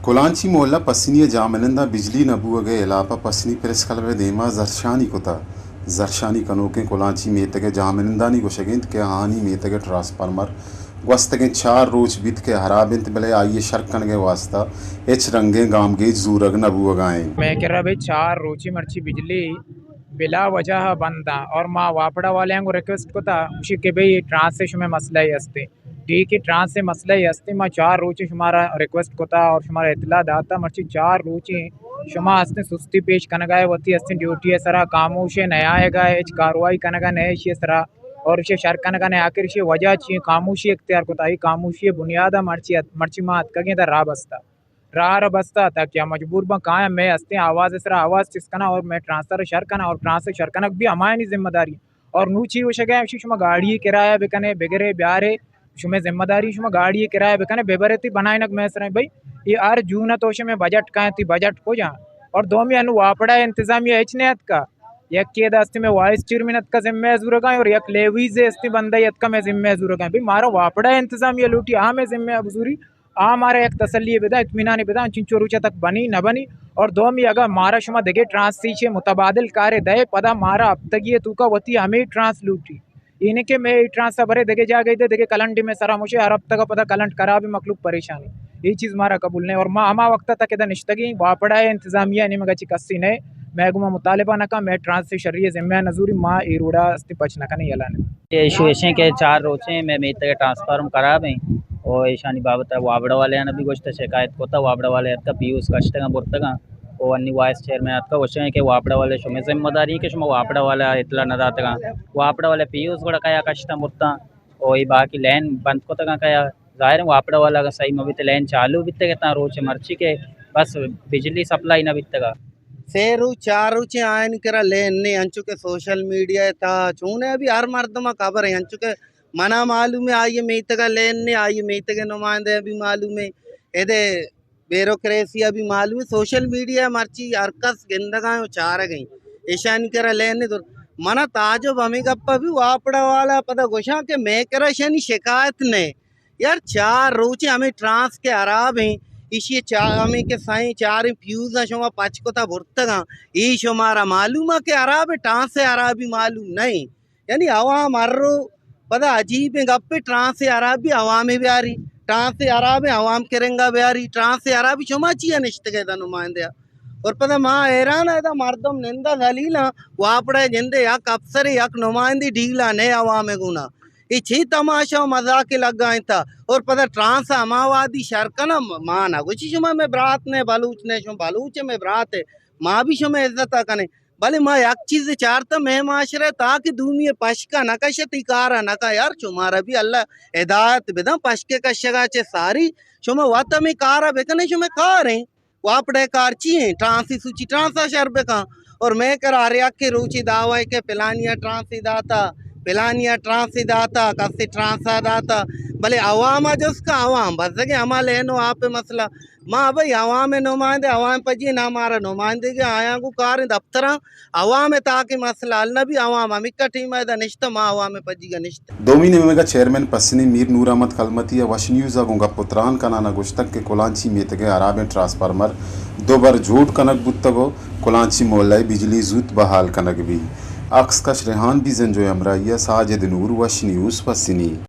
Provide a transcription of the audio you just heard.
کلانچی محلہ پسنی ءِ جاہمننداں بجلی نہ بوہگ ءِ ہلاپ ءَ پسنی پریس کلب ءِ دیما زھرشانی کتہ۔ زھرشانی کنوکیں کلانچی میتگ ءِ جاہمنندانی گوشگ انت کہ آہانی میتگ ءِ ٹرانسفارمر گوستگیں چار روچ بیت کہ ہراب انت، بلے آئی ءِ شر کنگ ءِ واستہ ہچ رنگیں گامگیج زورگ نہ بوہگا انت۔ مئے کرا بھئی چار روچی مرچی بجلی بلا وجہ بند آں اور ما واپڈا والیاں گوں ریکویسٹ کتا، گوشی کہ بھئی ٹرانس ءِ شمئے مسئلہ ہستے۔ ٹھیک ہے، ٹرانس ءِ مسئلہ ہستے، ما چار روچ شمارا ریکویسٹ کتا اور شمارا اطلاع داتا، مرچی چار روچ شما ہستیں سستی پیش کنگا ہے، وتی ہستیں ڈیوٹی ءِ سرا خاموش ہے، نہ آئیگا ہے، ہچ کاروائی کنگا نہ ہے ایشی ءِ سرا اور ایشی شر کنگا نہ ہے۔ آخر ایشی وجہ چی ہے؟ خاموشی اختیار کتا، اے خاموشی ءِ بنیاد ءَ مرچی، مرچی ما اتکگیں دا راہ بستا۔ راہ را بستا تاکہ آ مجبور باں کایاں مئے ہستیں آواز ءِ سرا آواز چست کناں اور مئے ٹرانسفر شر کناں اور ٹرانس شر کنگ بھی ہمایانی ذمہ داری۔ اور نوں چی گوشگ ءَ، شما گاڑی کرایہ بکنے، بگرے بیارے، شمئے ذمہ داری، شما گاڑی کرایہ بکنے، ببرے، تئی بنائینگ مئے سرا۔ بھئی اے ہر جون ءَ تو شمئے بجٹ کائیں، تئی بجٹ کجا؟ اور دومی انو واپڈا انتظامیہ ہچ نہ اتکا، یک ادا ہستیں مئے وائس چیئرمین اتکا ذمہ ءَ زورگا اور یک لیویز ہستیں بندہ اتکا مئے ذمہ ءَ زورگا۔ بھئی مارا واپڈا انتظامیہ لوٹی، آ مئے ذمہ ءَ بزوری، آ مارا یک تسلی بداں، اطمینانے بداں، چنچو روچ ءَ تک بنی نہ بنی۔ اور دومی اگر مارا شما دگہ ٹرانس ءِ چہ متبادل کارے دئے، پدا مارا ہفتگی ءِ توکا وتی ہمے ٹرانس لوٹی۔ اے نہ کہ مئے اے ٹرانس ءَ برے دگہ جاگہ دے، دگہ کلنڈے مئے سرا مشے، ہر ہفتگ ءَ پدا کلنڈ خرابی، مخلوق پریشانی۔ اے چیز مارا قبول نہ ایں۔ اور ما ہما وقت ءَ تک ادا نشتگیں، واپڈا ءِ انتظامیہ ءِ نیمگا چہ کسے نہ ایں۔ مئے گوما مطالبہ نہ کن، مئے ٹرانس ءِ شری ءِ ذمہ ءَ نہ زوری، ما اے روڈ ءَ ہستیں پچ نہ کنیں، یلہ نہ دیں۔ اے ایشو ایش ایں کہ چار روچ ایں مئے میتگ ءِ ٹرانسفارم خراب ایں، او ایشانی بابت ءَ وابڑا والے آں بھی گوشت، شکایت کتا، وابڑا والے اتکا پی اوز کشتگاں برتگاں، او انی وائس چیئرمین اتکا گوشگ ایں کہ وابڑا والے شمئے ذمہ داری ایں کہ شما وابڑا والے اطلاع نہ داتگاں، وابڑا والے پی اوز گڑا کیا کشتاں برتاں، او اے باقی لین بند کتگاں کیا؟ ظاہر ایں واپڈا والا اگاں صحیح مہ بیت، لین چالو بیتگ اتاں روچ مرچی کہ بس بجلی سپلائی نہ بیتگ۔ سے روچ چار روچ آیانی کرا لین نے، انچو کہ سوشل میڈیا ءِ تہا چون ایں، ابھی ہر مردم ءَ خبر ایں، انچو کہ منا معلوم ایں، آئی میتگ ءَ لین نے، آئی میتگ ءِ نمائندہ ءَ بھی معلوم ایں، ادے بیوروکریسی ءَ بھی معلوم ایں، سوشل میڈیا ءَ مرچی ہر کس گندگا ایں و چارگ ایں، ایشانی کرا لین نے۔ منا تعجب ہمے گپ ءَ بھی، واپڈا والا پدا گوشاں کہ مئے کرا ایشانی شکایت نے، یار چار روچ ایں ہمے ٹرانس کہ ہراب ایں، ایشی چا-، ہمے کہ سئیں چاریں پیوزاں شما پچ کتا برتگاں، اے شمارا معلوم ایں کہ ہراب ایں، ٹرانس ءِ ہرابی معلوم نہ ایں۔ یعنی عوام ہر رو پدا عجیبیں گپے، ٹرانس ءِ ہرابی عوام ءَ بیاری، ٹرانس ءِ ہراب ایں عوام کرنگا بیاری، ٹرانس ءِ ہرابی شما چیا نشتگ ادا نمائندہ؟ اور پدا ما حیران ایں، ادا مردم نندا ذلیلاں، واپڈا ءِ جندے یک افسرے، یک نمائندے ڈیلا نئے عوام ءِ گونا۔ اے چے تماشا و مذاق لگائینتا؟ اور پدا ٹرانس ہما وادی شر کناں، ما نہ گوشی شما مئے برات نے، بلوچ نے، شما بلوچ مئے برات ئے، ما بھی شمئے عزت ءَ کنیں، بلے ما یک چیز چارتا، مئے معاشرہ تاکہ دومی پشکا نہ کشت، ای کارا نہ کن۔ یار شمارا بھی اللہ ہدایت بدن، پشکے کشگا چہ ساری شما وت ہمے کارا بکنے، شمئے کار ایں۔ واپڈے کار چی ایں؟ ٹرانسی سوچی ٹرانسا شر بکن۔ اور مئے کرا ہر یکے روچی دعوی کہ پلانیا ٹرانسی داتا، پلانیا ٹرانسی داتا، کسے ٹرانسا داتا، بلے عواما جست کن، عوام بزگیں ہما لین و آپ مسئلہ۔ ما بھئی عوام نمائندے، عوام پجی نہ مارا نمائندگی، آیاں گوں کاریں دفتراں عوام تاکہ مسئلہ حل نہ بی، عوام ہمکا ٹیم ادا نشتہ، ما عوام پجیگا نشتہ۔ دومی نیمگ ء چیئرمین پسنی میر نور احمد کلمتی ء وش نیوز ء گوں گپ و تران کنان ء گوشتگ کہ کلانچی میتگ ء ہرابیں ٹرانسفارمر دو بر جوڑ کنگ بوتگ و کلانچی محلہ ء بجلی زوت بحال کنگ بیت۔ عکس کش ریحان بیزنجو ء ہمراہی ء ساجد نور، وش نیوز پسنی۔